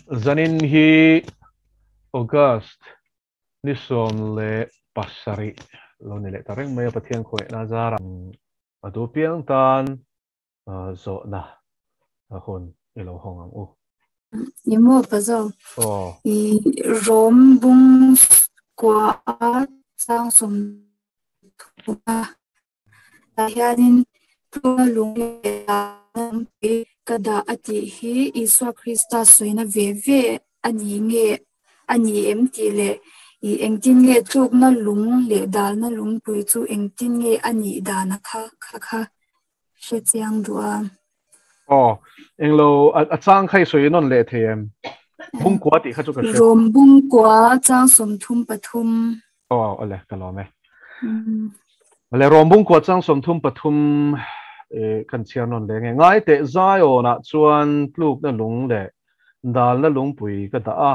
Zanin hi August ni 17 lo ni leh ta reng mai a Pathian khawngaihna zara a duh piang tan zawhna hun i lo hawng ang u. Ni maw Pazo? Aw. I Rom bung kua a chang 30 a Tah hianin tlawna lung leh tlangpui ka dah a tih hi Isua Krista sawina ve ve a ni nge a ni em tih leh i engtin nge tlukna lung leh dalna lungpui chu engtin nge a nih dan a kha kha kha hre chiang duh a. Aw, englo a chang kha i sawi nawn leh thei em? Bungkua tih kha chu ka hre. Rom bungkua chang 33. Aw, awle, ka lawm e. Awle, Rom bungkua chang 33 kan chhiar nawn leh nge. Ngai teh Zaiawnah chuan tlukna lung leh dalna lungpui ka dah a,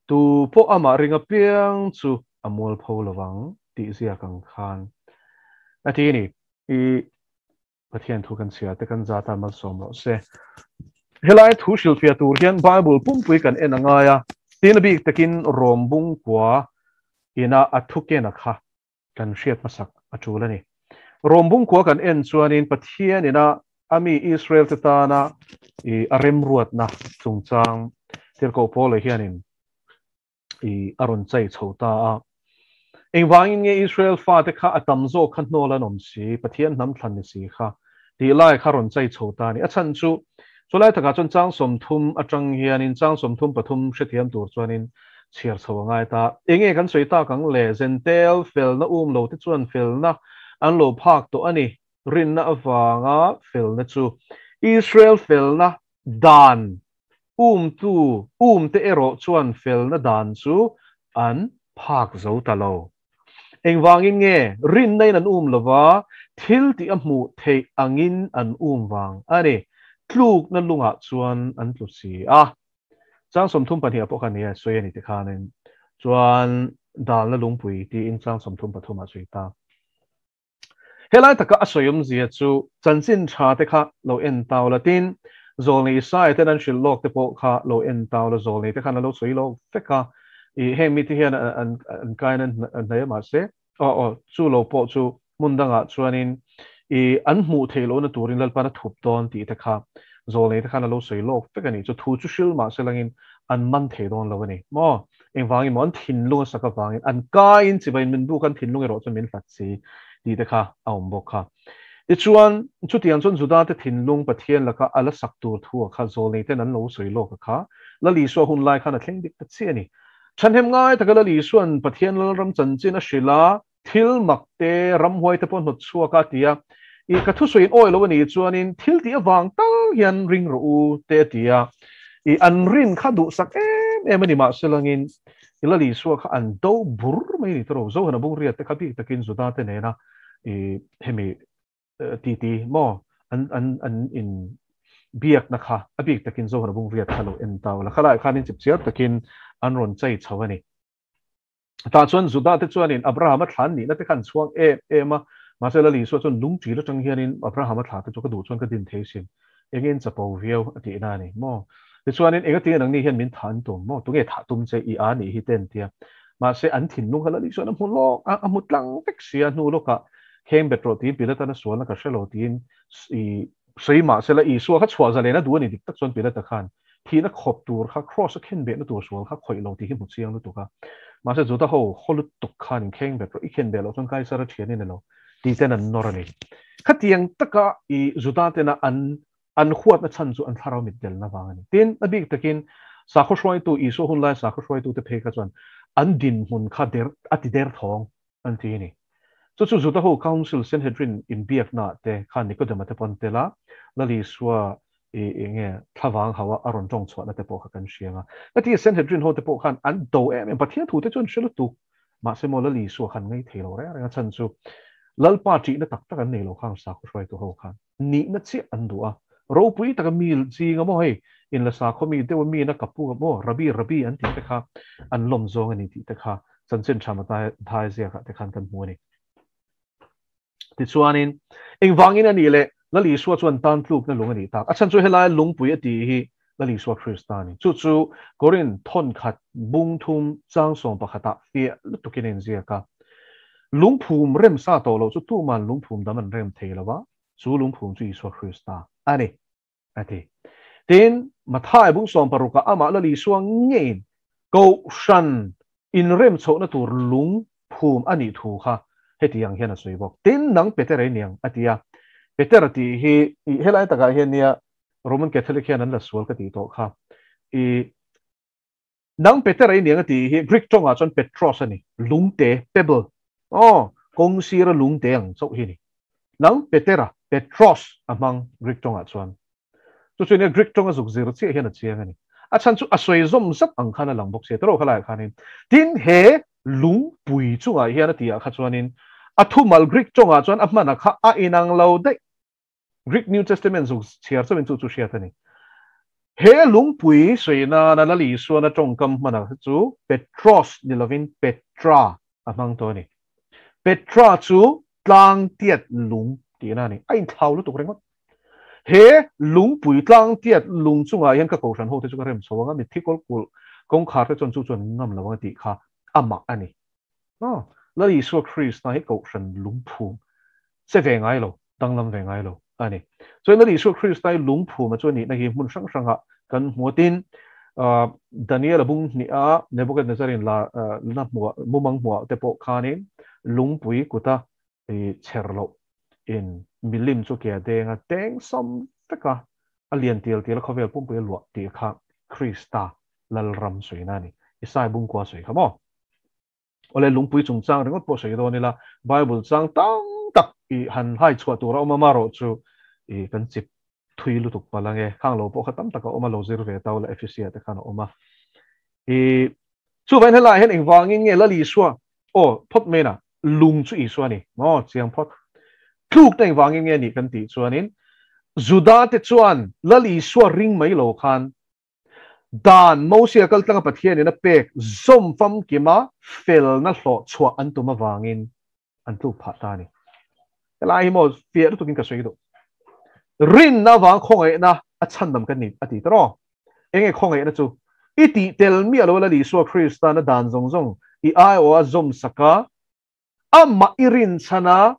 tu pawh amah ring apiang chu a mualpho lovang tih ziak ang khan a ti a ni. I Pathian thu kan chhia te kan zat a malsawm rawh se. Helai thu hrilhfiah tur hian Bible pumpui kan en a ngai a, tin a bik takin Rom bungkua ina a thukena kha kan hriat hmasak a tul a ni. Rom bungkua kan en chuanin Pathian ina a mi Israel te tana i a remruatna chungchang Tirhkoh Paula hianin i a rawn chai chho ta a. Engvangin nge Israel fate kha a tam zawk kha hnawl an awm si, Pathian hnam thlan ni si kha tih lai kha rawn chai chho ta a ni. A chhan chu, chulai takah chuan chang 30 atang hianin chang 33 hrethiam tur chuanin chhiar chho a ngai ta. Enge kan sawi tak ang le? Zentel felna um lo te chuan felna an lo phak tawh a ni. Rinna avanga felna chu Israel felna dan Umtu, umte erawh chuan felna dan chu an phak zo ta lo. Engvangin nge rinna-in an um lova, thil tih a hmuh theih angin an um vang a ni. Tlukna lungah chuan an tlu si a. Chang 32 ah pawh khan ni e, sawi a ni tikhanin chuan dalna lungpui tiin chang 33 ah sawi ta. Helai taka a sawi awmzia chu chanchin tha te kha lo en tau la tin, Zawlnei Isaia ten an hrilh lawk te pawh kha lo en tau la, Zawlnei te khan a lo sawi lawk vek a, i heng mite hian an an kain an hnaih a mahse aw aw chu lo pawh chu hmun dangah chuanin i an hmuh theih lohna turin Lalpan a thup dawn tih te kha Zawlnei te khan a lo sawi lawk vek a ni. Chu thu chu hril mahse langin an man thei dawn lo a ni maw? Engvangin maw an thinlung a sak avangin an kaiin chibai min buk an thinlung erawh chuan min hlat si tih te kha a awm bawk kha. Tichuan, chutiang chuan Juda te thinlung Pathian laka a la sak tur thu a kha Zawlnei ten an lo sawi lawk a kha Lal Isua hun lai khan a thleng dik ta chiah a ni. Thahnem ngai taka Lal Isua'n Pathian Lalram chanchin a hrilh a, thil mak te, ramhuai te pawh hnawt chhuak a ti a, i ka thusawiin awi lo a nih chuanin thil tih avang tal hian ring rawh u te a ti a, i an rin kha duhsak em em a ni mahse langin i Lal Isua kha an do bur mai a ni tawrh Zohana bung riat te kha bik takin Juda te nena i hemi titi maw an an an in biakna kha a bik takin Zohana bung riat kha lo en ta ula khalai khanin chipchiar takin an rawn chei chho a ni. Tah chuan Juda te chuanin Abrahama thlan nihna te kha an chhuang em em a, mahse Lal Isua chuan lungṭil aṭang hianin Abrahama thla te chu ka duh chuan ka din thei sin, enge in chapo viau a tihna a ni maw? Tichuanin engatinge nangni hian min thah an tum maw? Tunge thah tum che i a nih hi te an ti a, mahse an thinlung kha Lal Isua'n a hmu lawk a, a hmu tlang vek si a, hnu lawkah kheng bet rawh tiin Pilatan a sualna ka hre lo tiin i sawi mahse la Isua kha chhuah zalen a duh a ni dik tak chuan Pilata khan Thihna khawp tur kha Kross a khen behna tur sual kha khawih lo tih hi hmu chiang lutuk a. Mahse Juda ho haw lutuk khan in kheng bet rawh, i khen beh loh chuan Kaisar a thian i ni lo tih ten an nawr a ni. Khatiang taka i Juda tena an an huatna chhan chu an thlarau mit delna vang a ni. Tin, a bik takin sakhaw hruaitu, Isua hun lai sakhaw hruaitute phei kha chuan an dinhmun kha der a ti der thawng an ti a ni. Chu chu Juda ho Council Sanhedrin inbiaknaah te khan Nikodema te pawh an tel a, Lal Isua i enge thlavang ho a a rawn tawng chhuahna te pawh kha kan hria ang a. Heti Sanhedrin ho te pawh khan an do em em, Pathian thu te chu an hre lutuk, mahse maw Lal Isua khan ngei thei lo reng reng a chhan chu Lalpa ṭihna tak tak an nei lo khang sakhaw hruaitu ho khan nihna chiah an duh a, ropui taka mi zinga maw hei inla sakhaw mi deuha mi na ka pu maw Rabbi Rabbi an tih te kha an lawm zawng a ni tih te kha chanchin tha Mathai ziakah te khan kan hmu a ni. Tichuanin, engvangin a nih leh Lal Isua chuan tan tlukna lung a nih tak? A chhan chu helai lungpui a tih hi Lal Isua Krista a ni. Chu chu Korinth thawnkhat bung thum chang sawm pakhatah fiah lutukin a inziak a. Lungphum rem sa tawh loh chu tuman lungphum dam an rem thei lo va, chu lungphum chu Isua Krista a ni, a ti. Tin, Mathai bung sawm parukah amah Lal Isua ngeiin Kohhran inrem chhohna tur lungphum a nih thu kha heti ang hian a sawi bawk. Tin, nang Petera i ni ang, a ti a. Petera tih hi helai takah hian nia Roman Catholic hian an la sual ka tih tawh kha. I nang Petera i niang a tih hi Greek tawngah chuan Petros a ni, lungte, pebble. Aw, kawng sira lungte ang chauh hi a ni. Nang Petera, Petros a hmang Greek tawngah chuan. Chu chu nia Greek tawng a zuk zir chiah hian a chiang a ni. A chhan chu a sawi zawm zat ang khan a lang bawk sia tawrh khalaiah khanin. Tin, he lungpui chungah hian a tihah kha chuanin a thumal Greek tawngah chuan a hmana kha a inang lo daih. Greek New Testament zuk chhiar chauhin chu chu hriat a ni. He lungpui sawi nana Lal Isuana tawngkam hmana chu Petros ni lovin Petra a hmang tawh a ni. Petra chu tlang tiat lung tihna a ni. A inthlau lutuk ringawt. He lungpui tlang tiat lung chungah hian ka kohhran hote chu ka rem chho ang a, mitthi kawlkulh kawngkhar te chuan chu chuan ngam lo ang a tih kha amah a ni. Aw, Lal Isua Krista hi kohhran lungphum che ve ngai lo, danglam ve ngai lo a ni. Chuan Lal Isua Krista hi lungphuma chu a nihna hi hmun hrang hrangah kan hmu a, tin, Daniel-a bung hniha Nebuchadnezzar-in la na hmuah, mumang hmuah te pawh khanin lungpui kuta chher loh in milim chu ke a deng a, teng sam vek a, a lian tial tial a khawvel pumpui a luah tih kha Krista Lalram sawina a ni. Isai bungkua sawi kha maw? Awle lungpui chungchang ringawt pawh sawi dawn ila, Bible chang tam tak i han hai chhuah tur a awm a, marawh chu i kan chip thui lutuk palh ange. Khang lo pawh kha tam tak a awm a, lo zir ve tau la Ephesia te khan a awm a. I chuvangin helaiah hian engvangin nge Lal Isua aw phawt mai na lung chu Isua a ni maw chiang phawt. Tlukna engvangin nge nih kan tih chuanin Juda te chuan Lal Isua ring mai lo khan Dan Mosia kaltlanga Pathianin a pek zawm famkima felna hlawh chhuah an tum avangin an tluk phah ta a ni. Helai hi maw fiah lutukin ka sawi duh. Rinna avang khawngaihna a chhandam kan ni a ti ta raw. Enge khawngaihna chu? I tih tel miah lo Lal Isua Kristan a dan zawng zawng i aiawh a zawm sak a, amah i rinchhan a,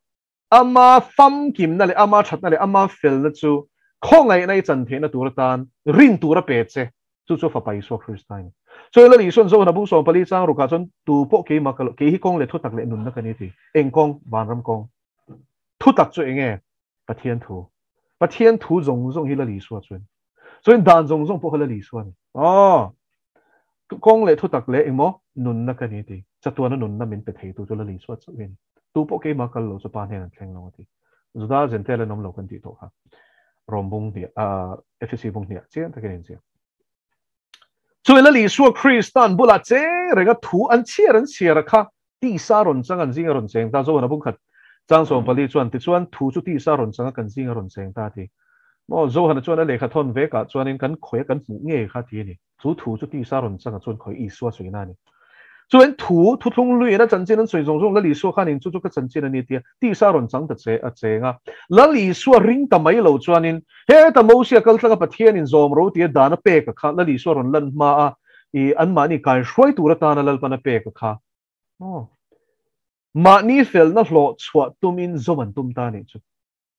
Ama famkimna leh ama thatna leh ama felna chu khawngaihna i chan theihna tur atan rin tur a pe che, chu chu Fapa Isua Krista a ni. Chuan Lal Isua'n Zohna bung 14 chang rukah chuan tu pawh keimah ka lo, kei hi kawng leh thutak leh nunna ka ni ti. Eng kawng? Vanram kawng. Thutak chu eng nge? Pathian thu. Pathian thu zawng zawng hi Lal Isua chu a ni. Chuan dan zawng zawng pawh kha Lal Isua a ni. Aw! Kawng leh thutak leh engmaw nunna ka ni ti. Chatuana nunna min pe theitu chu Lal Isua chauh hi a ni. Tu pawh keimah kal lo chu Pa hnen an thleng lo a ti. Juda Zentail an awm lo kan tih tawh kha. Rom bung hniah, Efesi bung hniah chiang takin a inziak. Chuan Lal Isua Krista'n bulah cheng renga thu an chhiar an chhiar a kha tisa rawn chang an zinga rawn cheng ta. Zohana bung khat chang 14 chuan tichuan thu chu tisa rawn changa kan zinga rawn cheng ta a ti. Maw Zohana chuan a lehkha thawn vekah chuanin kan khawi a kan hmuh ngei kha ti a ni. Chu thu chu tisa rawn changa chuan khawi Isua sawina a ni. Chuan thu, thuthlung luiin a chanchin an sawi zawng zawng Lal Isua khan in chu chu ka chanchin a ni tia tisa rawn chang ta che a cheng a. Lal Isua ring ta mai lo chuanin heta Mosia kal tlanga Pathianin zawm ro tia dan a pek a kha Lal Isua rawn lan hma a i anmahni kaihruai tur atana Lalpan a pek a kha. Aw. Mahni felna hlawh chhuah tumin zawm an tum ta a nih chu.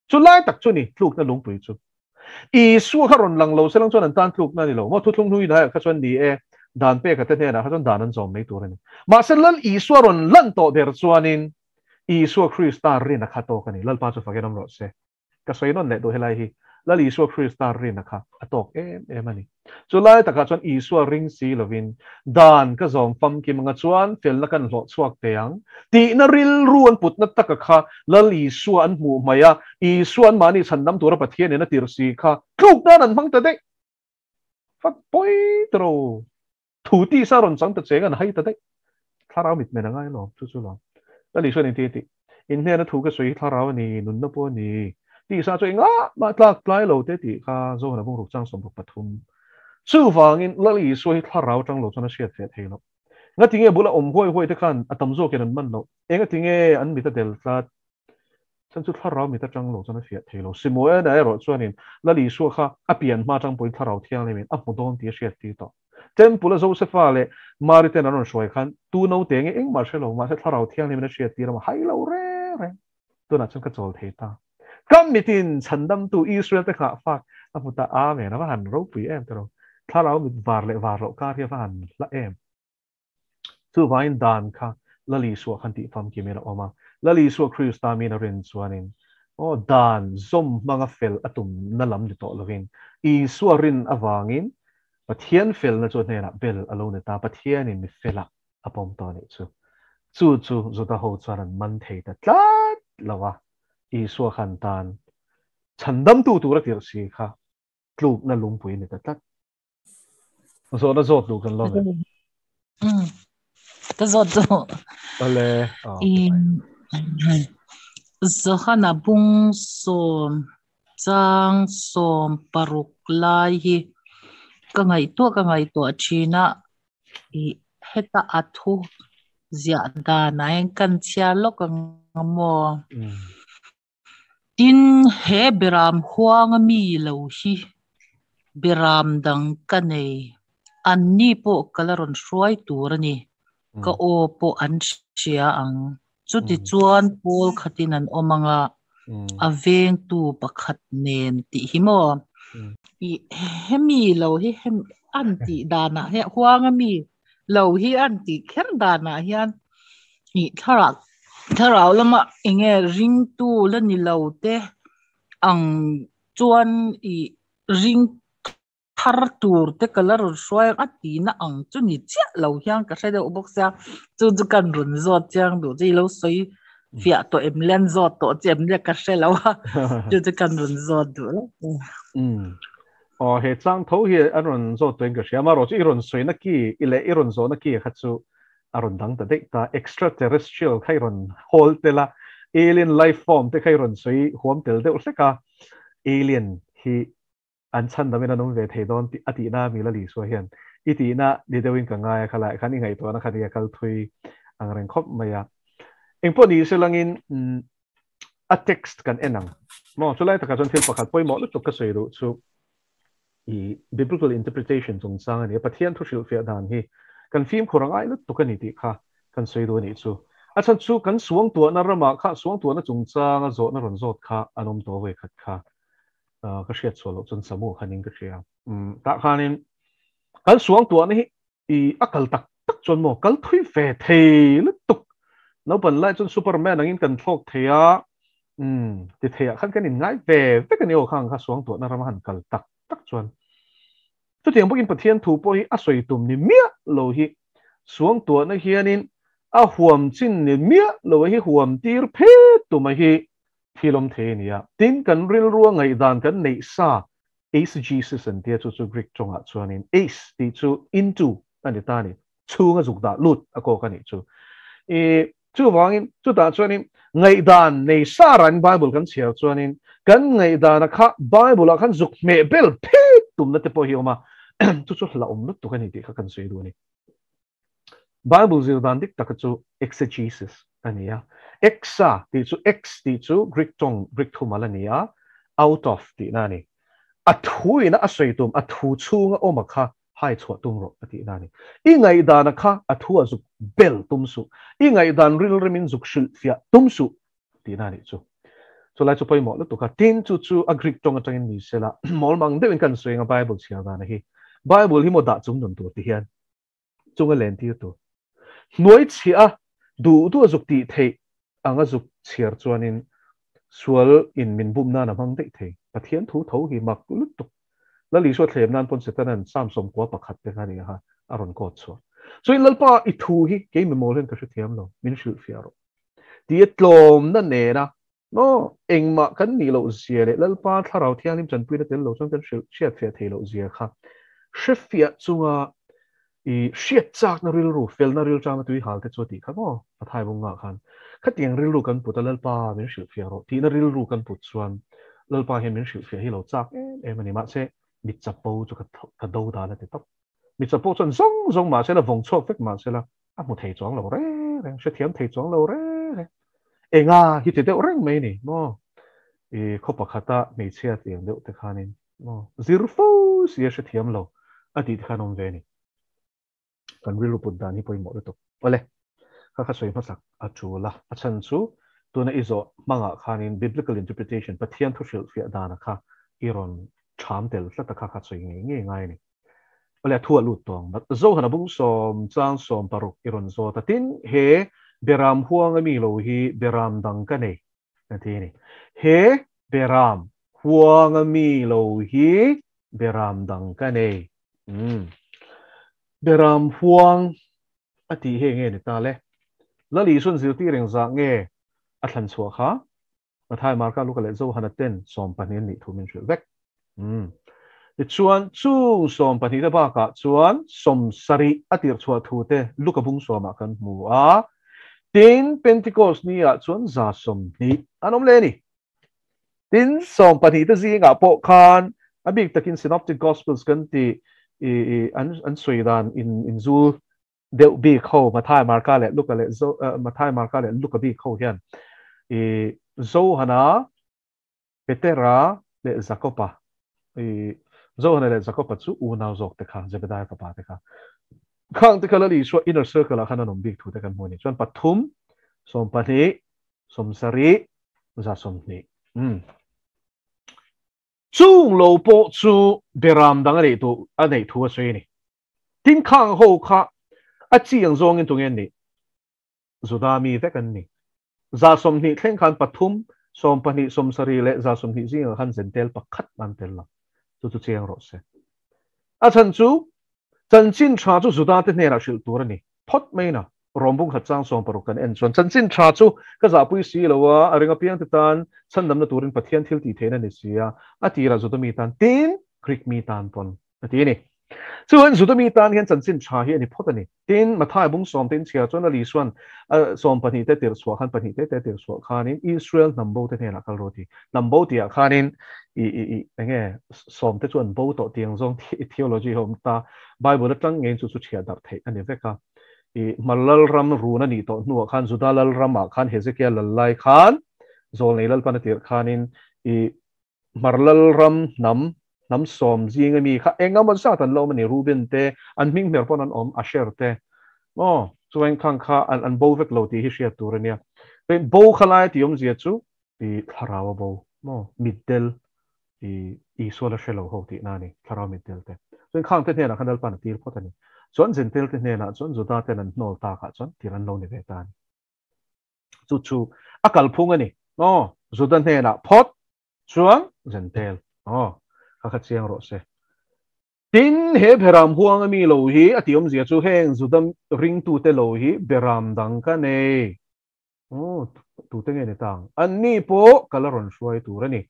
Chu lai tak chu ni, tlukna lungpui chu. Isua kha rawn lang lo se lang chuan an tan tlukna a ni lo maw? Thuthlung hnui laiah kha chuan ni e, dan peka te hnenah kha chuan dan an zawm mai tur a ni. Mahse Lal Isua rawn lan tawh ber chuanin Isua Krista rin a kha tawk a ni. Lalpa chu fakin awm rawh se. Ka sawi nawn leh duh helai hi. Lal Isua Krista rin a kha a tawk em em a ni. Chu lai takah chuan Isua ring si lovin, Dan ka zawm famkim anga chuan felna kan hlawh chhuak teh ang, tihna rilru an putna taka kha Lal Isua an hmuh hmaih a, Isua an mahni chhandam tura Pathianin a tirh si kha tluk nan an hmang ta daih. Fak pawi ta ro. Thu tisa rawn chang ta cheng an hai ta daih. Thlarau mitmen a ngai lawm, chu chu lawm. Lal Isuan engtin a tih? In hnena thu ka sawi hi thlarau a ni, nunna pawh a ni. Tisa chu engah mah tlak tlai lo te tih kha Zohana bungruk chang 63. Chuvangin Lal Isua hi thlarau atang lo chuan a hriat ve thei lo. Ngatinge bula awm huai huai te khan a tam zawkin an man loh? Engatinge an mit a del tlat? Chan chu thlarau mit atang lo chuan a fiah thei lo. Simuena erawh chuanin Lal Isua kha a pian hma atang pawhin thlarau thianghlimin a hmu dawn tih a hriat tir tawh. Temple a Josefa leh Mari ten an rawn hruai khan tu naute nge engmah hre lo mahse thlarau thianghlimin a hriat tir a hai lo reng reng. Tunah chuan ka chawl thei ta. Ka mitin chhandamtu Israel te nghah fak a hmu ta. Amen. A va han ropui em tiraw. Thlarau mit var leh var loh kar hi a va han hla em. Chuvangin dan kha Lal Isua khan tih famkim in a awm a. Lal Isua Krista min a rin chuanin aw dan zawm hmanga fel a tumna lam ni tawh lovin Isua rin avangin Pathian felna chu a hnenah bel a lo ni ta, Pathianin mi felah a pawm tawh a nih chu. Chu chu Juda ho chuan an man thei ta tlat lo a, Isua khan tan chhandamtu tur a tirh si kha tlukna lungpui a ni ta tlat. Zawhna zawt duh kan lo ve. Ka zawt duh. Ale. Zohana bung sawm chang 16 lai hi ka ngaihtuah ka ngaihtuah thin a i heta a thu ziah danah hian kan chhiar lawk ang maw. Tin, he beram huanga mi lo hi beram dang ka nei. Anni pawh ka la rawn hruai tur a ni. Ka aw pawh an hria ang. Chutichuan pawl khatin an awm ang a, a vengtu pakhat nen tih hi maw? I hemi lo hi an tih danah hian huanga mi lo hi an tih kher danah hian i thlarau thlarau lama enge ringtu la ni lo te ang chuan i ring thar tur te ka la rawn hruai ang a tihna ang chu ni chiah lo hian ka hre deuh bawk sia chu chu kan rawn zawt chiang duh chu i lo sawi fiah tawh em le an zawt tawh che em le ka hre lo a chu chu kan rawn zawt duh lo. Aw he chang tho hi an rawn zawt tawhin ka hria amaherawhchu i rawn sawi na ki i leh i rawn zawh na ki kha chu a rawn dang ta daih ta extraterrestrial kha i rawn hawl tel a alien life form te kha i rawn sawi huam tel deuh hlek a alien hi an chhan damin an awm ve thei dawn tih a tihna mi la Isua hian i tihna ni deuhin ka ngai a khalai khan i ngaihtuahna kha nia kal thui ang reng khawp mai a engpawh ni se langin a text kan en ang maw chulai takah chuan thil pakhat pawimawh lutuk ka sawi duh chu i biblical interpretation chungchang a ni a Pathian thu hrilhfiah dan hi kan fimkhur a ngai lutuk a ni tih kha kan sawi duh a nih chu a chhan chu kan suangtuahna ramah kha suangtuahna chungchanga zawhna rawn zawt kha an awm tawh ve khat kha ka hriat chhuah loh chuan samu khanin ka hria tah khanin kan suangtuahna hi i a kal tak tak chuan maw kal thui ve thei lutuk naupang lai chuan Superman angin kan thlawk thei a ti thei ah khan kan in ngai ve vek a ni aw khang kha suangtuahna rama han kal tak tak chuan chutiang bawkin Pathian thu pawh hi a sawi tum ni miah lo hi suangtuahna hianin a huam chin ni miah lo hi huam tir phet tum a hi thil awm thei a ni a tin kan rilrua ngaihdan kan neih sa Eisegesis an tia chu chu Greek tawngah chuanin eis tih chu into a ni ta a ni, chhunga zuk dah lut a kawk a nih chu. I chuvangin chutah chuanin ngaihdan nei sa ranin Bible kan chhiar chuanin kan ngaihdana kha Bible ah khan zuk hmeh bel phet tumna te pawh hi a awm a, chu chu hlauhawm lutuk a ni tih kha kan sawi duh a ni. Bible zir dan dik taka chu exegesis a ni a. Exa tih chu ex tih chu Greek tawng, Greek thumal a ni a, out of tihna a ni. A thu ina a sawi tum, a thu chhunga awm a kha hai chhuah tum rawh a tihna a ni. I ngaihdana kha a thu a zuk bel tum suh, i ngaihdan rilrimin zuk hrilh fiah tum suh tihna a nih chu. Chulai chu pawimawh lutuk a, tin chu chu a Greek tawng atangin ni sela, mawlmang deuhin kan sawi anga Bible chhiar dana hi. Bible hi maw dah chung nun tur ti hian chunga len tir tur. Hnuai chhiah a duh duh a zuk tih theih anga zuk chhiar chuanin sual in min bum nan a hmang daih thei. Pathian thu tho hi mak lutuk. Lal Isua thlem nan pawn Setana'n Psalm 11 te kha a ni a, a rawn kawt chhuah. Chuin Lalpa i thu hi kei mi mawl hian ka hrethiam lo, min hrilhfiah rawh. Tia tlawmna nena maw engmah kan nih loh zia leh Lalpa Thlarau Thianghlim tanpuina tel lo chuan kan hrilh hriatfiah thei loh zia kha hrefiah chunga i hriat chakna rilru felna riltangna tui hal te chu a tih kha maw Mathai bunga khan khatiang rilru kan put a Lalpa min hrilhfiah rawh tihna rilru kan put chuan Lalpa hian min hrilhfiah hi lo chak em em a ni mahse mi chapo chu ka do dan a ti tawp mi chapo chuan zawng zawng mahse la vawng chhuak vek mahse la a hmu thei chuang lo reng reng hrethiam thei chuang lo reng reng. Enga hi ti deuh reng mai ni maw? I khaw pakhata hmeichhia tiang deuh te khanin maw zir fo si a hrethiam lo a tih te khan awm ve ni. Kan rilru put dan hi pawimawh lutuk. Awle, kha kha sawi hmasak a tul a, a chhan chu tuna i zawh hmangah khanin Biblical interpretation, Pathian thu hrilhfiah dana kha i rawn ṭham tel tlat a kha kha sawi ngei ngei ngai a ni. Awle, a thu a lut tawng. Zohan a bung sawm chang sawm paruk i rawn zawt a, tin, he Beram huanga mi lo hi Beram dang ka nei a ti a ni. He Beram huanga mi lo hi Beram dang ka nei. Umm. Beram huang a tih hi enge ni ta le? Lal Isuan zirtir engzah nge a thlan chhuah kha? Mathai, Marka, Luka leh Johana ten 12 an nih thu min hrilh vek. Umm. Tichuan, chung 12 te bakah chuan 70 a tirh chhuah thu te Luka bung sawmah kan hmu a. Tin, Pentecost ni ah chuan 20 an awm leh a ni. Tin, 12 te zingah pawh khan a bik takin Synoptic Gospels kan tih i an sawi dan inzul deuh bik ho Mathai, Marka leh Luka leh Zo Mathai, Marka leh Luka bik ho hian i Johana, Petera leh Jakoba i Johana leh Jakoba chu unau zawk te kha Zebedaia fapa te kha khang te kha Lal Isua inner circle ah khan an awm bik thu te kan hmu a ni. Chuan pathum, 12, 70, 20. Umm. Chung lo pawh chu beram dang a neih tu a neih thu a sawi a ni. Tin khang ho kha a chi ang zawngin tunge an nih? Juda mi vek an ni. 20 thleng khan pathum, 12, 70 leh 20 zingah khan zentel pakhat an tel lo. Chu chu chiang rawh se. A chhan chu chanchin tha chu Juda te hnenah hrilh tur a ni phawt mai na. Rom bung khat chang 16 kan en chuan chanchin tha chu ka zahpui si lo a, a ring apiang te tan chhandamna turin Pathian thil tih theihna ni si a, a tirah Juda mi tan tin Greek mi tan pawn a ti a ni. Chuan Juda mi tan hian chanchin tha hi a ni phawt a ni. Tin, Mathai bung sawm te inchhiar chuan a Lisuan 12 te tirh chhuah khan pahnih te te tirh chhuah khanin Israel hnam bo te hnenah kal rawh a ti. Hnam bo tihah khanin i i i enge sawm te chu an bo tawh tiang zawng theology hi a awm ta. Bible atang ngeiin chu chu chhiah darh theih a ni vek a. I hmar lalram run a nih tawh hnuah khan Juda lalramah khan Hezekia lal lai khan Zawlnei Lalpan a tirh khanin i Hmar lalram hnam, hnam sawm zing ami kha eng emaw zat an la awm a ni, Reuben te, an hming hmer pawn an awm, Asher te, aw, chuan khang kha an an bo vek lo tih hi hriat tur a nia. Chuan bo kha lai tih awmzia chu i thlarau a bo, maw, mitdel, i Isua la hre lo ho tihna a ni, thlarau mitdel te. Chuan khang te hnenah khan Lalpan a tir phawt a ni. Chuan Zentel te hnenah chuan Juda ten an hnawl takah chuan tir an lo ni ve ta a ni. Chu chu a kalphung a ni. Aw, Juda hnenah phawt chuan Zentel. Aw, kha kha chiang rawh se. Tin, he Beram huang ami lo hi a tih awmzia chu heng Juda ringtute lo hi Beram dang ka nei. Aw, tute nge ni ta ang? Anni pawh ka la rawn hruai tur a ni.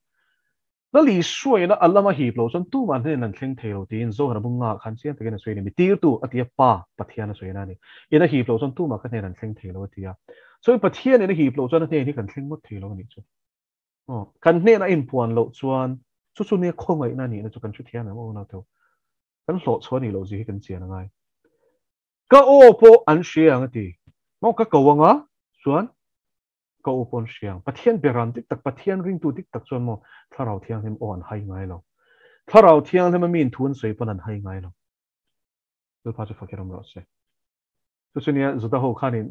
Lal Isuaina a lama hip lo chuan tumah hnen an thleng thei lo tiin Zohana bunga khan chiang takin a sawi a ni. Mi tirtu a ti a, Pa, Pathian a sawi na a ni. In a hip lo chuan tumah ka hnen an thleng thei lo a ti a. Chuan Pathian in a hip lo chuan a hnen hi kan thleng ngawt thei lo a nih chu. Aw, kan hnen a inpuan loh chuan chu chu nia khawngaihna a nihna chu kan hrethiam em aw nauteu. Kan hlawh chhuah a nih loh zia hi kan chian a ngai. Ka aw pawh an hria ang a ti. Maw ka ko anga chuan Ka u pawn hriang. Pathian beram dik tak, Pathian ringtu dik tak chuan maw Thlarau Thianghlim aw an hai ngai lo. Thlarau Thianghlim a miin thu an sawi pawn an hai ngai lo. Lalpa chu fakir awm rawh se. Chu chu nia Juda ho khanin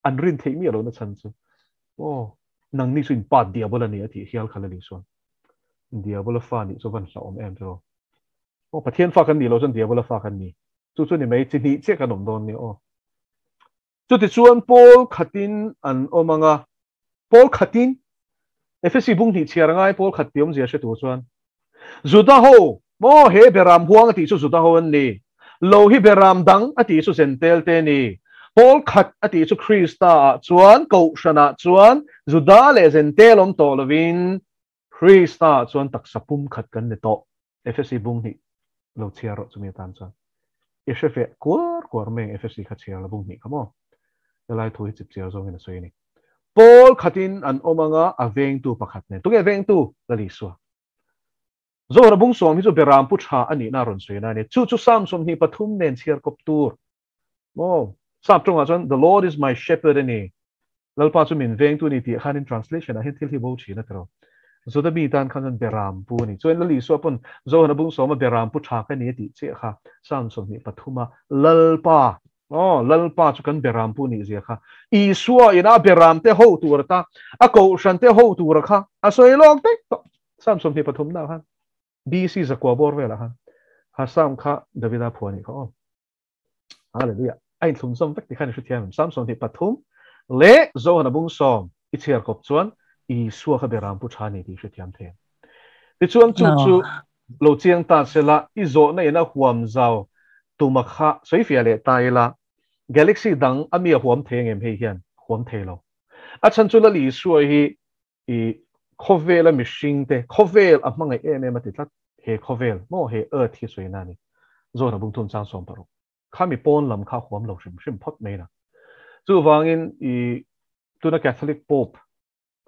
an rin theih miah lohna chhan chu aw nangni chu in pa diabol a ni a tih hial kha la ni chuan. Diabola fa nih chu van hlauhawm em tiraw. Aw Pathian fa kan nih loh chuan diabola fa kan ni. Chu chu ni mai chi hnih chiah kan awm dawn nia aw. Chutichuan pawl khatin an awm ang a, pawl khatin, Efesi bung hnih chhiar a ngai pawl khat tih awmzia hre tur chuan, Juda ho, maw he beram huang a tih chu Juda ho an ni, lo hi beram dang a tih chu Zentel te ni, pawl khat a tih chu Krista ah chuan, Kohhran ah chuan Juda leh Zentel awm tawh lovin Krista ah chuan taksa pum khat kan ni tawh. Efesi bung hnih lo chhiar rawh chumi atan chuan i hre feh kuar kuar mai ang Efesi kha chhiar la bung hnih kha maw? Helai thu hi chip chiar zawngin a sawi a ni. Pawl khatin an awm anga a vengtu pakhat nen. Tunge vengtu? Lal Isua. Zohra bung sawm hi chu Beram pu tha a nihna a rawn sawi na a ni. Chu chu Psalm 23 nen chhiar kawp tur. Maw? Sap tawngah chuan The Lord is my shepherd a ni. Lalpa chu min veng tu ni tih khanin translation ah hian thil hi bo thin a tiro. Juda mi tan khan chuan beram pu a ni. Chuan Lal Isua pawn Johana bung sawma beram pu tha ka ni a tih chiah kha Psalm 23 a Lalpa aw Lalpa chu kan beram pu nih zia kha Isua in a beram te ho tur ata a kohhran te ho tur kha a sawi lawk daih tawh Psalm 23 na khan BC zakua bawr velah khan ha Psalm kha Davida phuah a nih kha aw. Hallelujah. A inthlum zawm vek ti khan i hrethiam em? Psalm 23 leh Johana bung sawm i chhiar kawp chuan Isua kha beram pu tha ni tih i hrethiam thei em? Tichuan chu chu lo chiang ta sela i zawhna in a huam zau tuma kha sawi fiah leh ta ila galaxy dang a mi a huam thei angem hei hian huam thei lo. A chhan chu Lal Isua hi i khawvela mihring te khawvel a hmangaih em em a ti tlat he khawvel maw he earth hi sawi na a ni. Zawhna bung thum chang 16 kha mi pawn lam kha huam lo hrim hrim phawt mai na. Chuvangin i tuna Catholic Pope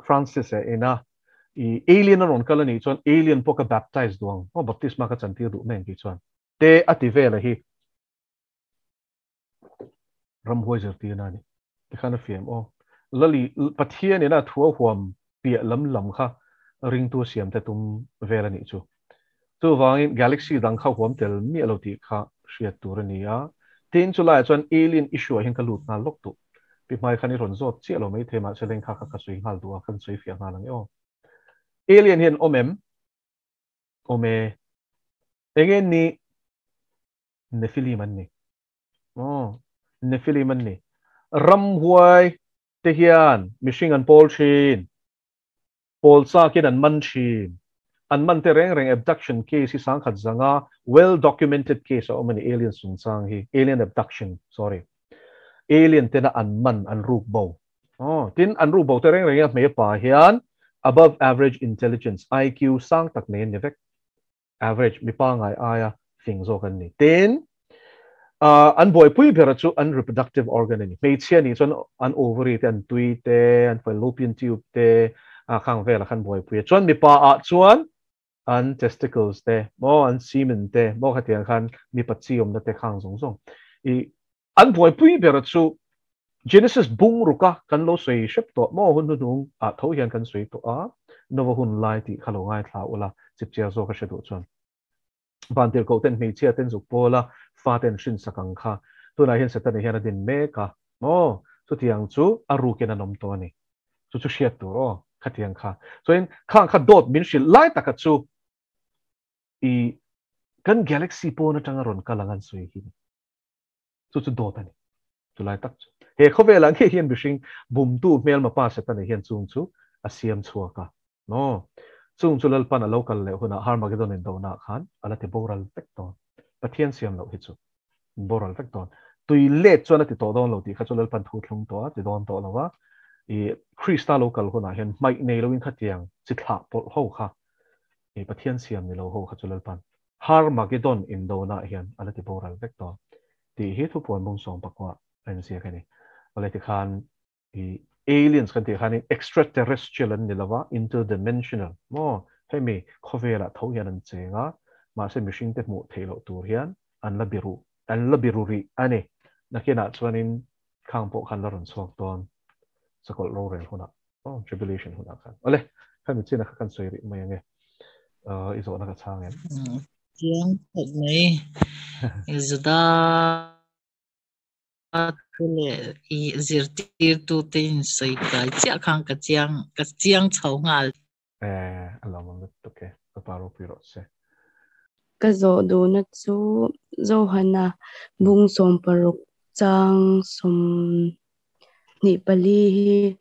Francis e ina i alien a rawn kal a nih chuan alien pawh ka baptize duh ang maw baptisma ka chantir duh mai ang tih chuan te a ti vel a hi ramhuai zirtirna a ni. Tikhan a fiam aw. Lali Pathian ina thu a huam piah lam lam kha ringtu siam te tum vel a nih chu. Chuvangin galaxy dang kha huam tel miah lo tih kha hriat tur a ni a. Tin, chulaiah chuan alien issue ah hian ka lut nghal lawk duh. Pi hmai khan i rawn zawt chiah lo maithei mahse leng kha kha ka sawi nghal duh a, kan sawi fiah nghal ang e aw. Alien hian awm em? Awm e. Enge ni? Nephilim an ni. Aw, Nephilim an ni. Ramhuai te hian mihring an pawl thin. Pawl chakin an man thin. An man te reng reng abduction case hi sangkhat zanga well documented case a awm a ni alien chungchang hi, alien abduction, sorry. Alien tena an man, an ruk bo. Aw, tin an ruk bo te reng reng hi a hmei pa hian above average intelligence, IQ, sang tak nei an ni vek. Average, mi pangai aia fing zawk an ni. Tin, an buaipui bera chu an reproductive organ a ni. Hmeichhia nih chuan an ovary te, an tui te, an fallopian tube te, a khang velah khan buaipui a. Chuan mipa ah chuan an testicles te, maw an semen te, maw khatiang khan mipa chi awmna te khang zawng zawng. I an buaipui bera chu Genesis bung ruka kan lo sawi hrep tawh maw hun hnuhnung ah tho hian kan sawi tawh a, Nova hun lai tih kha lo ngaithla ula chipchiar zawk a hre duh chuan. Vantirhkoh ten hmeichhia ten zuk pawl a, fa ten hrin sak ang kha. Tunah hian Setana hian a din mek a, maw? Chutiang chu a rukin an awm tawh a ni. Chu chu hriat tur aw, khatiang kha. Chuan khang kha dawt min hrilh lai taka chu i kan galaxy pawn atanga rawn kal ang an sawi hi ni. Chu chu dawt a ni. Chulai tak chu. He khawvelah ngei hian mihring bumtu hmelma pa Setana hian chung chu a siam chhuak a. Maw? Chung chu Lalpan a lo kal leh hunah Harmagedon indona khan a la ti boral vek dawn. Pathian siam loh hi chu boral vek dawn. Tui let chuan a ti tawh dawn lo tih kha chu Lalpan thu thlung tawh a ti dawn tawh lo a. I Krista lo kal hunah hian hmaih nei loin khatiang chi thlah pawlh ho kha i Pathian siam ni lo ho kha chu Lalpan Harmagedon indona hian a la ti boral vek dawn tih hi thupuan bung 14 a inziak a ni. Awle tikhan I aliens kan tih khanin extraterrestrial an ni lova, interdimensional maw? Hemi khawvelah tho hian an cheng a, mahse mihring te hmuh theih loh tur hian an la biru, an la biru rih a ni. Nakinah chuanin khang pawh khan la rawn chhuak dawn sakawlh rorel hunah, oh, tribulation hunah khan. Awle, khami chin a kha kan sawi rih mai ange. I zawhna ka chhang em? Chiang khawp mai. Juda te leh i zirtirtute in sawi kai chiah khan ka chiang ka chiang chho nghal. Eh, a lo awm lutuk e, ka pa ropui rawh se. Ka zawh duhna chu Johana bung 60 chang 24 hi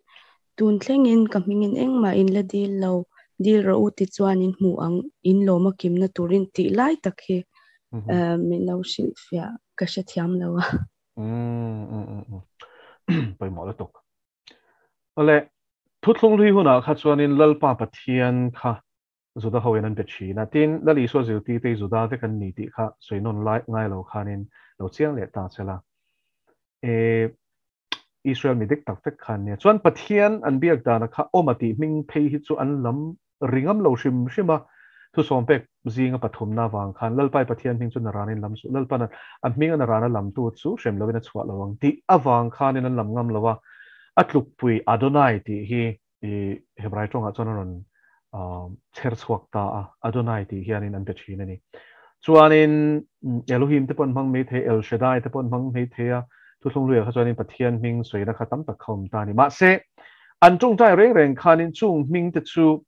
tun thlengin ka hmingin engmah in la dil lo, dil rawh u ti chuan in hmuh ang, in lawm a kimna turin tih lai tak hi min lo hrilh fiah ka hrethiam lo a. Pawimawh lutuk. Awle, thuthlung hlui hunah kha chuanin Lalpa Pathian kha Juda hoin an be thin a, tin Lal Isua zirtirte hi Juda vek an ni tih kha sawi nawn lai ngai lo khanin lo chiang leh ta che la. E, Israel mi dik tak vek khan nia. Chuan Pathian an biak dana kha awm a tih hming phei hi chu an lam ringam lo hrim hrim a, thusawm pek zinga pathumna avang khan Lalpai Pathian hming chu naranin lam suh, Lalpan a hminga narana lamtu chu hrem loin a chhuah lo ang tih avang khanin an lam ngam lo a. A tlukpui Adonai tih hi i Hebrai tawngah chuan a rawn chher chhuak ta a, Adonai tih hianin an be thin a ni. Chuanin Elohim te pawh an hmang mai thei, El Shaddai te pawh an hmang mai thei a, Thuthlung Hluiah kha chuanin Pathian hming sawina kha tam tak kha awm ta a ni. Mahse, an tawngtai reng reng khanin chung hming te chu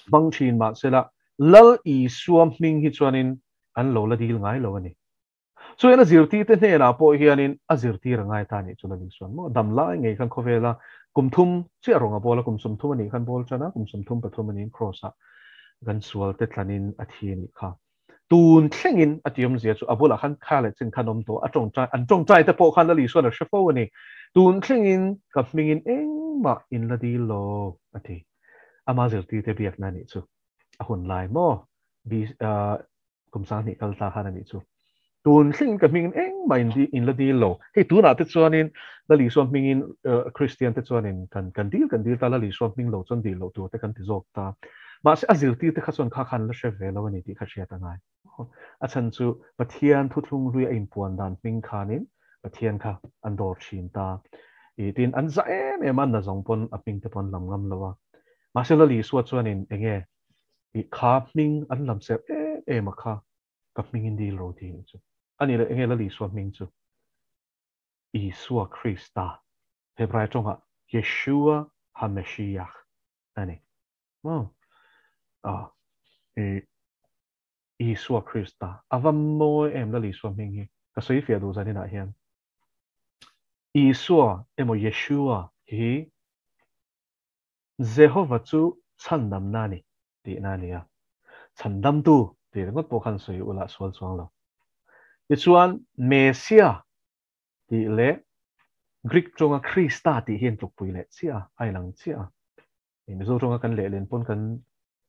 hmang thin mahsela Lal Isua hming hi chuanin an lo la dil ngai lo a ni. Chuan a zirtirte hnenah pawh hianin a zirtir a ngai ta a nih chu Lal Isuan maw dam lai ngei khan khawvela kum thum chiah rawng a bawl a, kum 30 a nih khan bawl tan a, kum 33 a niin Kraws ah kan sual te tlanin a thi a nih kha. Tun thlengin a ti awmzia chu a bulah khan kha leh chin khan awm tawh a tawngtai an tawngtai te pawh khan Lal Isuan a hre fo a ni. Tun thlengin ka hmingin engmah in la dil lo a ti. Ama zirtirte biakna a nih chu a hun lai maw kum 2000 kal ta khan a nih chu. Tun thlengin ka hmingin engmah in in la dil lo. Hei tunah te chuanin Lal Isua hmingin Kristian te chuanin kan kan dil kan dil ta Lal Isua hming lo chuan dil loh tur te kan ti zawk ta. Mahse a zirtir te kha chuan kha khan la hre ve lo a ni tih kha hriat a ngai. A chhan chu Pathian thuthlung hlui a inpuan dan hming khanin Pathian kha an dawr thin ta. I tin an za em em a na zawng pawn a hming te pawn lam ngam lo a. Mahse Lal Isua chuanin enge i kha hming an lam ser em em a kha ka hmingin dil ro ti nih chu. Ani leh enge Lal Isua hming chu? Isua Krista, Hebrai tawngah Yeshua HaMashiach a ni. Maw? Ah, i Isua Krista. A va mawi em Lal Isua hming hi. Ka sawi fiah duh zaninah hian. Isua emaw Yeshua hi Jehova chu chhandamna a ni tihna a ni a. Chhandamtu tih ringawt pawh khan sawi ula sual chuang lo. Tichuan, Mesia tih leh Greek tawnga Krista tih hi an tlukpui leh chiah a, a inang chiah a. Mizo tawnga kan lehlin pawn kan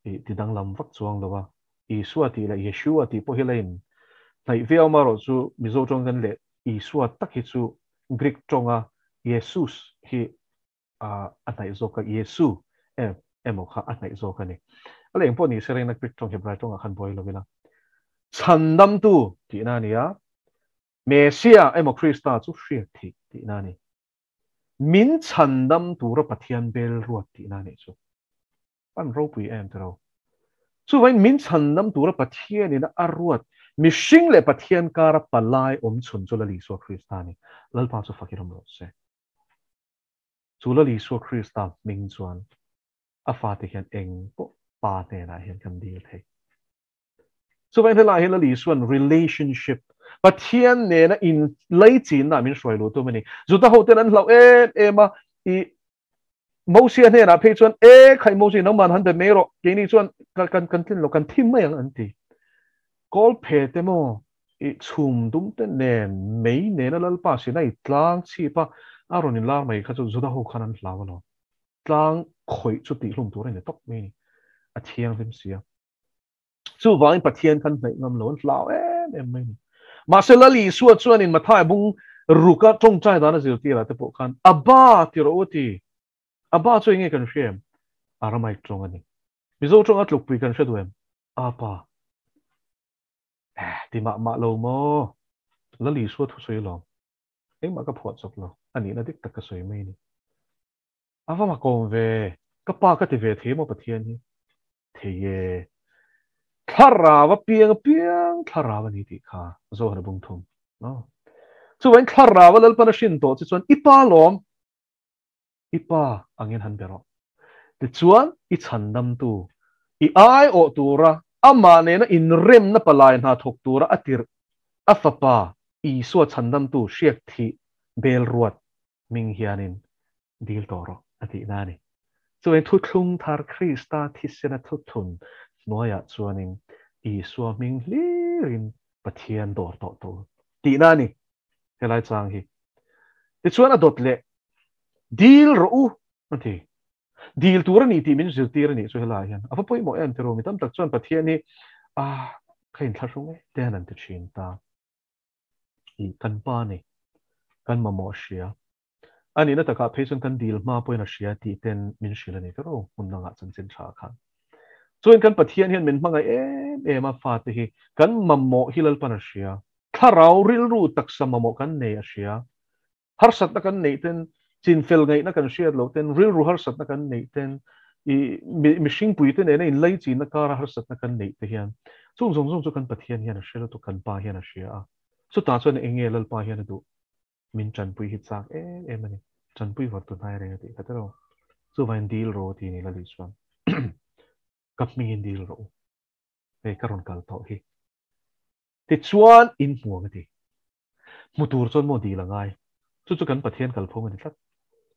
ti danglam vak chuang lo a. Isua tih leh Yeshua tih pawh hi la in hnaih viau amaherawh chu Mizo tawng kan leh Isua tak hi chu Greek tawnga Jesus hi a hnaih zawk a, Yesu emaw kha a hnaih zawk a ni. A leh engpawh ni se rengna Greek tawng Hebrai tawngah khan buai lo ila. Chhandamtu tihna a ni a, Mesia emaw Krista chu hriat theih tihna a ni. Min chhandam tura Pathian bel ruat tihna a nih chu. An ropui em tiro. Chuvain min chhandam tura Pathianin a ruat mihring leh Pathian kara palai awm chhun chu Lal Isua Krista a ni. Lalpa chu fakin awm rawh se. Chu Lal Isua Krista hming chuan a fate hian eng pawh Pa hnenah hian kan dil thei. Chuvain helaiah hian Lal Isua'n relationship, Pathian nena inlaichinna min hruai luh tum a ni. Juda hoten an hlauh em em a, i Mosia hnenah phei chuan, E khai Mosia, nangman han be mai rawh, keini chuan kan kan tlin lo, kan thim mai ang an ti. Kawl phe te maw, i chhum dum te nen, mei nena Lalpa Sinai tlang chhip a, a rawn inlar mai kha chu Juda ho khan an hlau alawm. Tlang khawih chu tihhlum tur a ni tawp mai a ni. A thianghlim si a. Chuvangin Pathian khan hnaih ngam lo, an hlau em em mai a ni. Mahse Lal Isua chuanin Mathai bung ruka tawngtai dan a zirtirah te pawh khan, Abba ti rawh u a ti. Abba chu enge kan hria em? Aramaic tawng a ni. Mizo tawnga tlukpui kan hre duh em? Apa. Eh, ti mah mah lo maw? Lal Isua thusawi lawm. Engmah ka phuah chawp lo. A nihna dik tak ka sawi mai a ni. A va makawm ve. Ka pa ka ti ve thei maw Pathian hi? Thei e. Thlarau a piang a piang thlarau a ni tih kha Zohana bung thum. No. Chuvain thlarau a Lalpan a hrin tawh che chuan i pa lawm. I pa angin han be rawh. Tichuan i chhandamtu, i ai awh tura amah nena inremna palai hna thawk tura a tirh a fapa Isua chhandamtu hriak thih bel ruat hming hianin dil tawh rawh a tihna a ni. Chuan thuthlung thar Krista thisena thuthlun hnuaiah chuanin Isua hming hlirin Pathian dawr tawh tur tihna a ni helai chang hi. Tichuan a dawt leh dil rawh u a ti. Dil tur a ni tih min zirtir a nih chu helaiah hian a va pawimawh em tiraw mi tam tak chuan Pathian hi ah ka inthlahrung e te hian an ti thin ta. I kan pa ni kan mamawh hria. A nihna takah phei chuan kan dil hma pawhin a hria tih ten min hrilh a ni ka ro hmun dangah chanchin tha khan. Chuan kan Pathian hian min hmangaih em em a fate hi kan mamawh hi Lalpan a hria. Thlarau rilru taksa mamawh kan nei a hria. Harsatna kan neih ten Chinfel ngaihna kan hriat loh ten, rilru harsatna kan neih ten, i mihring pui te nena inlaichinna kara harsatna kan neih te hian chung zawng zawng chu kan Pathian hian a hre lutuk, kan Pa hian a hria a. Chutah chuan eng nge Lalpa hian a duh? Min tanpui hi chak em em a ni. Tanpui var tu hnai reng a tih kha tiraw? Chuvangin dil rawh ti ni Lali chuan ka hmingin dil rawh u. Hei ka rawn kal tawh hi. Tichuan in hmu ang a ti. Hmu tur chuan maw dil a ngai. Chu chu kan Pathian kalphung a ni tlat.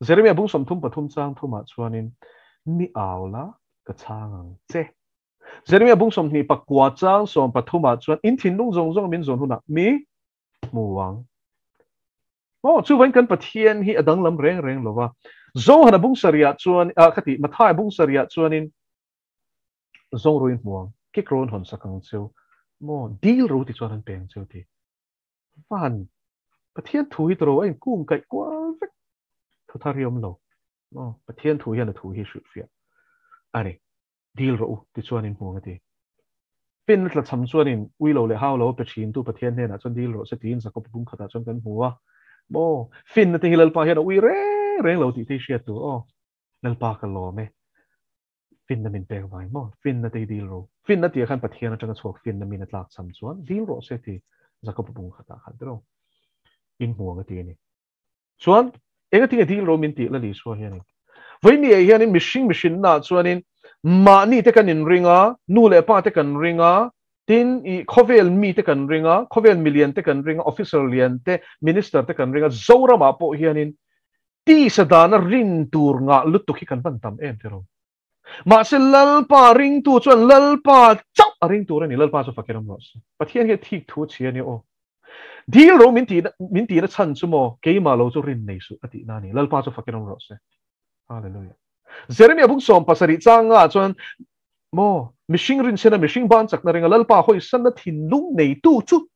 Jeremia bung 33 chang thumah chuanin mi au la ka chhang ang che. Jeremia bung 29 chang 13ah chuan in thinlung zawng zawng min zawn hunah mi hmu ang. Aw, chuvain kan Pathian hi a danglam reng reng lo va. Zohana bung sarihah chuan, ah ka ti, Mathai bung sarihah chuanin zawng ruin hmu ang, kik rawn hawn sak ang cheu, maw dil ro ti chuan an peng cheu ti. Van, Pathian thu hi tiro a inkung kaih kual vek thu thar hi awm lo. Maw, Pathian thu hian a thu hi hrilhfiah a ni. Dil rawh u ti chuan in hmu ang a ti. Fin tla cham chuanin ui lo leh hau lo a pe thin tu Pathian hnenah chuan dil rawh se tiin Jakob bung khatah chuan kan hmu a. Maw, finna te hi Lalpa hian a ui reng reng lo tih te hi hriat tur aw. Lalpa ka lawm e. Finna min pek vai maw? Finna te hi dil rawh. Finna tih ah khan Pathian atanga chhuak finna min a tlak cham chuan dil rawh se ti Jakob bung khatah khan tiraw in hmu ang a ti a ni. Chuan engatinge dil rawh min tih la Isua hianin vawiin ah hianin mihring mihrinna ah chuanin mahni te kan inring a, nu leh pa te kan ring a, tin i khawvel mi te kan ring a, khawvel milian te kan ring a, officer lian te, minister te kan ring a, Zoramah pawh hianin Tisa dana rin tur ngah lutuk hi kan van tam em tiraw? Mahse Lalpa ringtu chuan Lalpa chauh a ring tur a ni. Lalpa chu fakin awm rawh se. Pathian hian thik thu a chhia a nia aw. Dil ro min tihna min tihna chhan chu maw keimah lo chu rin nei suh a tihna a ni. Lalpa chu fakin awm rawh se. Hallelujah. Jeremia bung 17 chang ngah chuan maw mihring rinchhena mihring ban chakna ringa Lalpa hawisanna thinlung neitu chu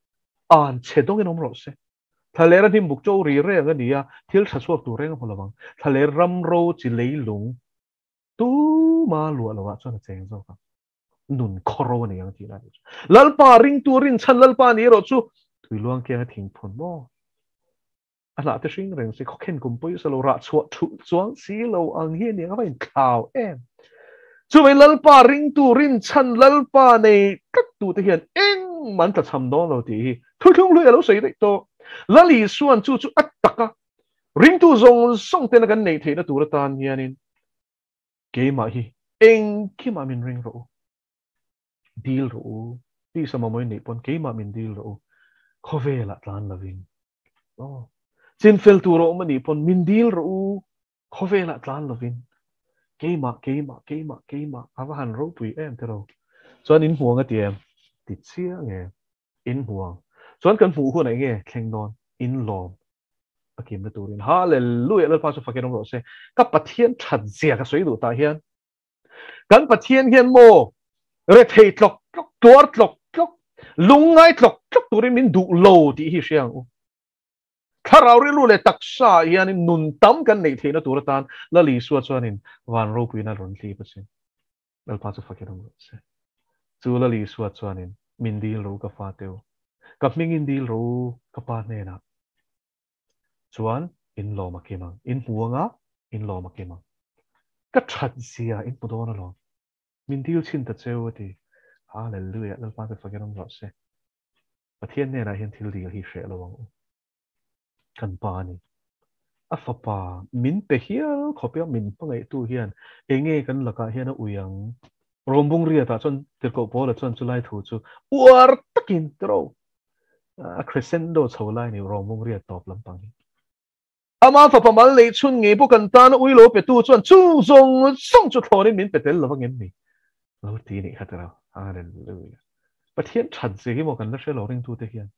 an chhe dawngin awm rawh se. Thlaler a hnim buk cho ri reng a ni a, thil tha chhuak tur reng a hmu lo ang. Thlaler ram ro chi leilung tuma luah loah chuan a cheng zawk ang. Nun khaw ro a ni ang tih lai chu. Lalpa ringtu rinchhan Lalpa ni erawh chu tuiluang kianga thing phun maw? A hnah te hring reng si, khawkhen kum pawh i sa lo, rah chhuah thuh chuang si lo ang hi a ni ang, a va inthlau em. Chuvei Lalpa ringtu rinchhan Lalpa nei tlat tute hian engmah an tlachham dawn lo tih hi thuthlung hlui a lo sawi daih tawh. Lal Isua'n chu chu a taka ringtu zawng zawng tena kan neih theihna tur atan hianin keimah hi engkimah min ring rawh u, dil rawh u, tisa mamawhin neih pawn keimah min dil rawh u, khawvelah tlan lovin aw, chinfel tur a awm a nih pawn min dil rawh u, Khawvelah tlan lovin keimah keimah keimah keimah a va han ropui em tiraw? Chuan in hmuang a ti em? Ti chiang e, in hmuang. Chuan kan hmuh hunah enge thleng dawn? In lawm a kimna turin. Hallelujah! Lalpa chu fakin awm rawh se. Ka Pathian that zia ka sawi duh tah hian kan Pathian hian maw rethei tlawk tlawk, tuar tlawk tlawk, lungngai tlawk tlawk turin min duh lo tih hi hria ang u. Thlarau rilru leh taksa ah hianin nun tam kan neih theihna tur atan Lal Isua chuanin van ropuina rawn hlip a sin. Lalpa chu fakin awm rawh se. Chu Lal Isua chuanin min dil ro ka fate u, ka hmingin dil ro ka pa hnenah chuan in lawm a kim ang, in hmu anga in lawm a kim ang. Ka that zia in hmu dawn alawm. Min dil chhin ta cheu a ti. Hallelujah! Lalpa chu fakin awm rawh se. Pathian hnenah hian thil dil hi hreh lo ang u. Kan pa a ni. A fapa min pe hial khawp emaw min hmangaihtu hian enge kan lakah hian a ui ang? Rawmbung riatah chuan Tirhkoh Paula chuan chulai thu chu uar takin tiro a crescendo chho lai a ni Rawmbung riat tawp lampang hi. Ama fapa mal neih chhun ngei pawh kan tana ui lo petu chuan chung zawng zawng chu thlawnin min pe tel lo vangem ni? Lo ti nih kha tiraw. Hallelujah. Pathian that zia hi maw kan la hre lo ringtute hian.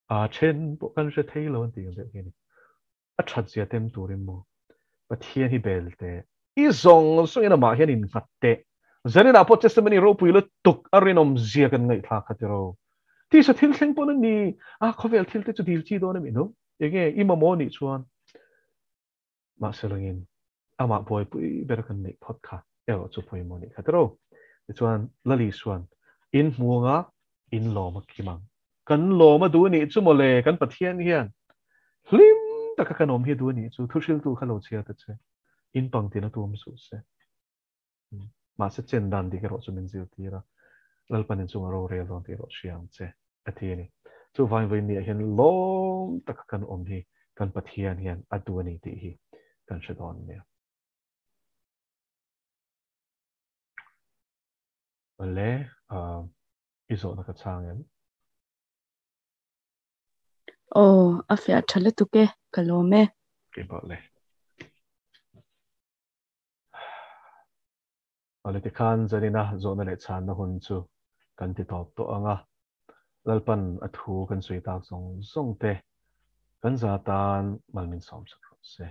A then pawh kan hre thei lo an tih ang deuh hi a ni. A that zia tem turin maw Pathian hi bel teh. I zawng zawngin amah hian innghat teh. Zaninah pawh testimony ropui lutuk a rinawm zia kan ngaihthlak kha tiraw. Tisa thil thleng pawn a ni. A khawvel thil te chu dil chi dawn a mi no. Enge i mamawh nih chuan mahse langin amah buaipui ber kan neih phawt kha erawh chu pawimawh nih kha tiraw. Tichuan Lali chuan in hmuanga in lawm a kim ang. Kan lawm a duh nih chu mawle kan Pathian hian hlim taka kan awm hi a duh a nih chu. Thuhriltu kha lo chhiar ta che. In pangtina tu awm suh se. Mahse chen dan dik erawh chu min zirtir a, Lalpan inchunga rorel dawn tih erawh hria ang che, a ti a ni. Chuvangin vawiin niah hian lawm taka kan awm hi kan Pathian hian a duh a ni tih hi kan hre dawn nia. Awle, i zawhna ka chhang em? Aw, a fiah tha lutuk e, ka lawm e. Keipawh le. Awle tikhan zanina zawhna leh chhanna hun chu kan ti tawp tawh ang a, Lalpan a thu kan sawi tak zawng zawng te kan za tan mal min sawm sak rawh se.